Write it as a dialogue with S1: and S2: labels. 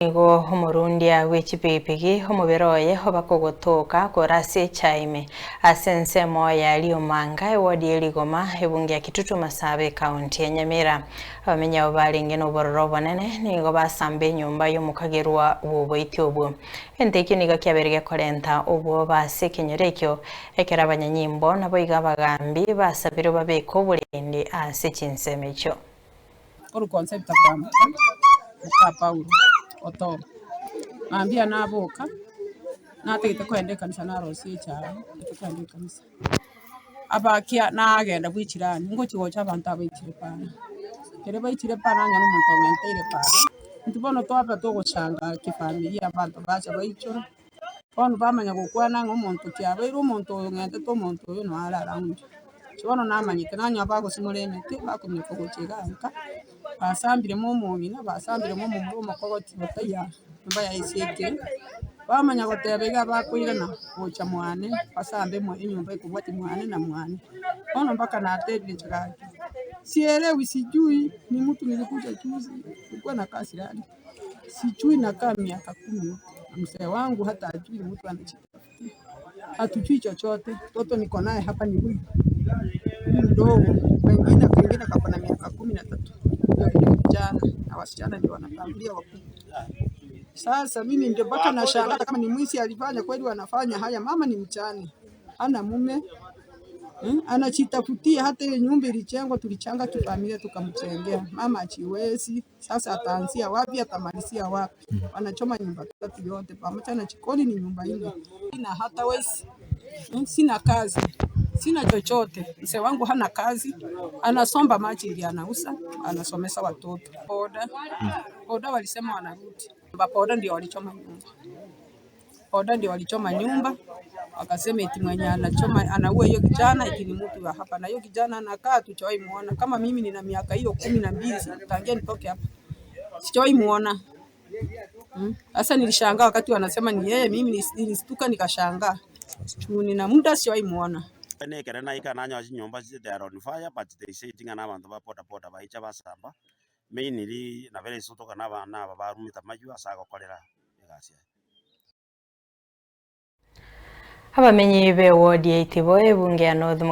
S1: Nigo omorundia bwe chipigipigi omobere oye obakogotoka kora ase echaime ase ensemo ya Riomanga ewodi ya Rigoma ebunge ya Kitutu Masaaba ekaunti ya Nyamira. Abamenyi abwo barenge nobororo obonene nigo basamba enyomba y'omokagerwa bw'oboiti obwo. Egento ekio nigo kiabeire gekorenta obwoba ase ekenyoro ekio ekero abanyanyimbo naboigo abagambi basabirwe babeke oborendi ase chinsemo echio.
S2: Korwa Concepta kwamboka moka Paulo Otoro, mambia naboka, natagete kogenda ekanisa narosia echae ntagete kogenda ekanisa, abakia nagenda bwa echirani, ngochi gocha abanto abaichire para, ekero baichire para nanyora omonto ong'enteire para, intwe bono twaba togoshangaa kifamilia abanto bacha baichora, bono bamanya gokwana ng'a omonto ki abeire omonto oyo ong'entete omonto oyo noyo are around. Inche bono namanyete, nanyora bagosimora emete, bakominyoka gocha iga nka, basambire mo omong'ina, basambire mo omomura omokogoti otaiyo aa, nyomba yaye esiekire, bamanya goteba iga bakoirana gocha mwane, basambe mwa enyomba ekobwatia mwane na mwane. Bono mpaka natebire inche gaki, sielewi sijui ni mtu nilikuja juzi, nilikuwa nakaa Sirari. Sijui nakaa miaka 10 na mzee wangu hata hajui mtu anajitafutia, hatujui chochote. Mtoto niko naye hapa ni huyu huyu mdogo, wengine kwingine kako na miaka 13, ndio vijana na wasichana ndio wanatangulia wakubwa. Sasa mimi ndio mpaka nashangaa kama ni mwizi alifanya kweli, wanafanya haya. Mama ni mchane, hana mume anajitafutia. Hata ile nyumba ilijengwa, tulichanga kifamilia tukamjengea. Mama achiwezi, sasa ataanzia wapi? Atamalizia wapi? Wanachoma nyumba tatu yote pamoja na jikoni, ni nyumba nne. Sina hata wezi, sina kazi, sina chochote. Mzee wangu hana kazi, anasomba maji ili anauza, anasomesa watoto. Boda boda walisema wanarudi, boda ndio walichoma nyumba, boda ndio walichoma nyumba wakasema eti mwenye anachoma anaua hiyo kijana eti ni mtu wa hapa, na hiyo kijana anakaa tujawahi muona. Kama mimi nina miaka hiyo 12 tangia nitoke hapa sijawahi muona. Sasa nilishangaa wakati wanasema ni yeye, mimi nilistuka nikashangaa juu nina muda sijawahi muona.
S3: Nekere naika nanyoa chinyomba they are on fire but they say ng'a na abanto ba boda boda baicha basamba mainly nabo ere na abana aba barumete amaywo ase agokorera egasi yaye.
S1: Abamenyi be wodi ya Itibo ebunge ya North